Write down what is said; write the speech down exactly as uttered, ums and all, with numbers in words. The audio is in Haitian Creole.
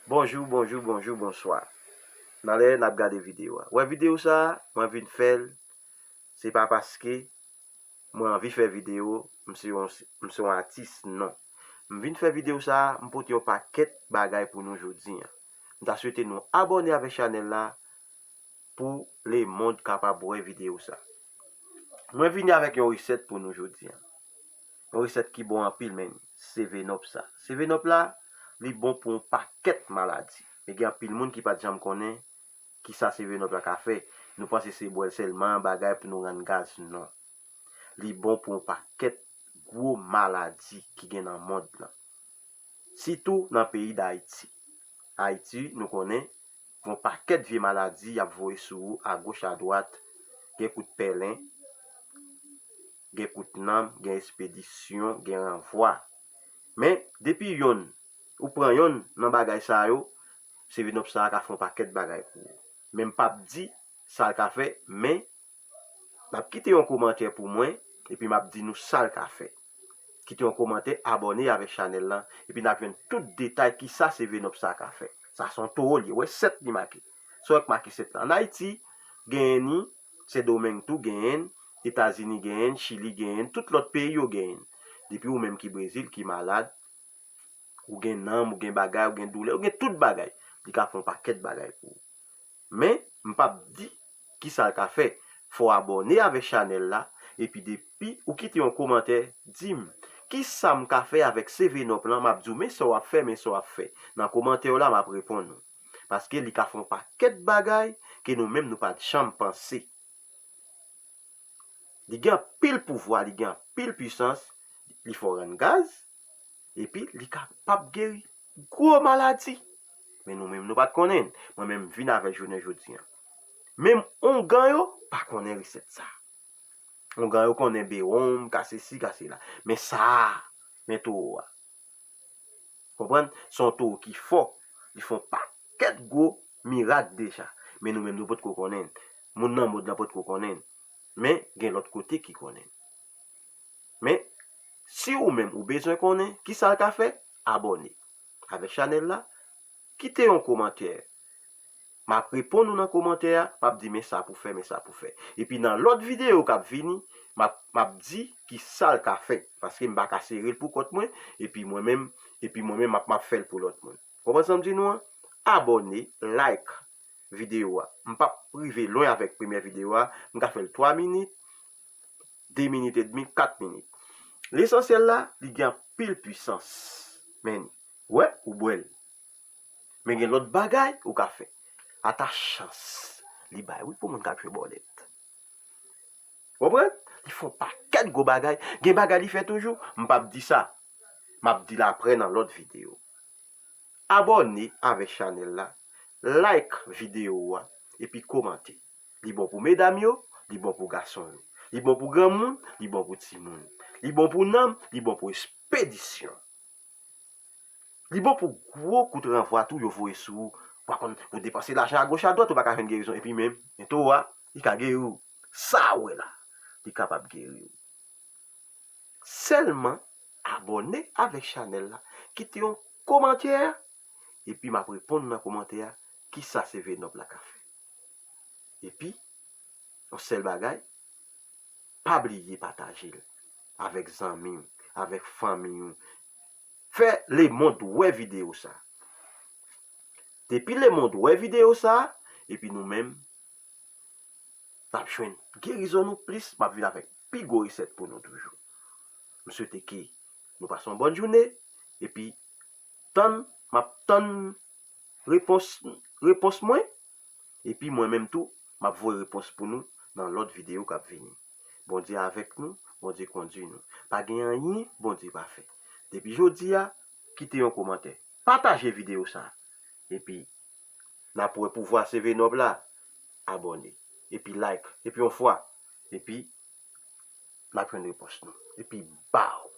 Bonjou, bonjou, bonjou, bonswa. Nan lè n ap gade videyo a. Wè videyo sa a, mwen vin fè l, se pa paske mwen anvi fè videyo, m se yon, m se yon atis, non. M vin fè videyo sa a, m pote yon pakèt bagay pou nou jodi a. M ta swete nou abòne avèk chanèl la pou lemonn kapab wè videyo sa. Mwen vini avèk yon resèt pou nou jodi a. Yon resèt ki bon anpil, men seven up sa. Seven up la, li bon pou yon pakèt maladi. Men gen anpil moun ki pa t janm konnen kisa seven up la ka fè. Nou panse se bwè l sèlman, bagay pou nou rann gaz, non. Li bon pou yon pakèt gwo maladi ki gen nan mond lan. Sitou nan peyi Dayiti. Ayiti, nou konnen, gen yon pakèt vye maladi y ap voye sou ou agoch adwat, gen kout pèlen, gen kout nanm, gen espedisyon, gen ranvwa. Men, depi yonn, ou pran yonn nan bagay sa yo, seven up sa a ka fè yon pakèt bagay pou ou. Men m p ap di sa l ka fè, men n ap kite yon kòmantè pou mwen, epi m ap di nou sa l ka fè. Kite yon kòmantè, abòne avèk chanèl lan, epi n ap jwenn tout detay kisa seven up sa a ka fè. Sa se yon towo li, wè sèt li make. Sa w wè k make sèt la. Ann Ayiti, genyen ni, Sendomeng tou genyen n, Etazini genyen n, Chili genyen n, tout lòt peyi yo genyen n. Depi ou menm ki Brezil, ki malad, ou gen nanm, ou gen bagay, ou gen doulè, ou gen tout bagay. Li ka fè yon pakèt bagay pou ou. Men, m p ap di kisa l ka fè. Fò w abòne avèk chanèl la, epi depi ou kite yon kòmantè, di m, kisa m ka fè avèk seven up lan, m ap di w, men sa w ap fè, men sa w ap fè. Nan kòmantè w la, m ap reponn ou. Paske li ka fè yon pakèt bagay ke nou menm nou pa t janm panse. Li gen anpil pouvwa, li gen anpil pisans, li fè w rann gaz, epi li kapab geri gwo maladi. Men nou menm, nou pa t konnen l. Mwen menm, m vin avè l jounen jodi a. Menm ongan yo pa konnen resèt sa. Ongan yo konnen bewonm, ka sesi, ka sela. Men sa a, men towo a. Konprann? Se yon towo ki fò. Li fè yon pakèt gwo mirak deja. Men nou menm, nou potko konnen l. Moun nan mond lan potko konnen l. Men, gen lòt kote ki konnen l. Men, si ou menm ou bezwen konnen kisa l ka fè, abòne avèk chanèl la, kite yon kòmantè. M ap reponn ou nan kòmantè a, m ap di men sa pou fè, men sa pou fè. Epi nan lòt videyo k ap vini, m ap, m ap di kisa l ka fè. Paske m pa ka sere l pou kont mwen, epi mwen menm, epi mwen menm m ap, m ap fè l pou lòt moun. Konprann sa m di nou an? Abòne, like videyo a. M p ap rive lwen avèk premyè videyo a, m ka fè l twa minit, de minit edmi, kat minit. Lesansyèl la, li gen anpil pisans. Men, wè, ou bwè l. Men gen lòt bagay ou ka fè. Ata chans li bay, wi, pou moun k ap jwe bòlèt. Konprann? Li fè yon pakèt gwo bagay. Gen bagay li fè toujou, m p ap di sa. M ap di l aprè nan lòt videyo. Abòne avèk chanèl la, like videyo a, epi kòmante. Li bon pou medam yo, li bon pou gason yo. Li bon pou granmoun, li bon pou timoun. Li bon pou nanm, li bon pou espedisyon. Li bon pou gwo kout ranvwa tou yo voye sou ou. Pa konn, ou depanse lajan agoch adwat, ou pa ka jwenn gerizon. Epi menm, men towo a, li ka geri w. Sa w wè la, li kapab geri w. Sèlman abòne avèk chanèl la, kite yon kòmantè, epi m ap reponn nan kòmantè a, kisa seven up la ka fè. Epi, yon sèl bagay, pa bliye pataje l avèk zanmi w, avèk fanmi w. Fè lemonn wè videyo sa. Depi lemonn wè videyo sa, epi nou menm, n ap jwenn gerizon nou plis, m ap vin avèk pi gwo resèt pou nou toujou. M swete ke nou pase yon bòn jounen, epi tann, m ap tann repons, repons mwen, epi mwen menm tou, m ap voye repons pou nou nan lòt videyo k ap vini. Bondye avèk nou, Bondye kondui nou. Pa gen anyen Bondye pa fè. Depi jodi a, kite yon kòmantè. Pataje videyo sa. Epi, n ap wè pouvwa seven up la. Abòne. Epi like. Epi yon fwa. Epi, n ap jwenn repons nou. Epi, baw.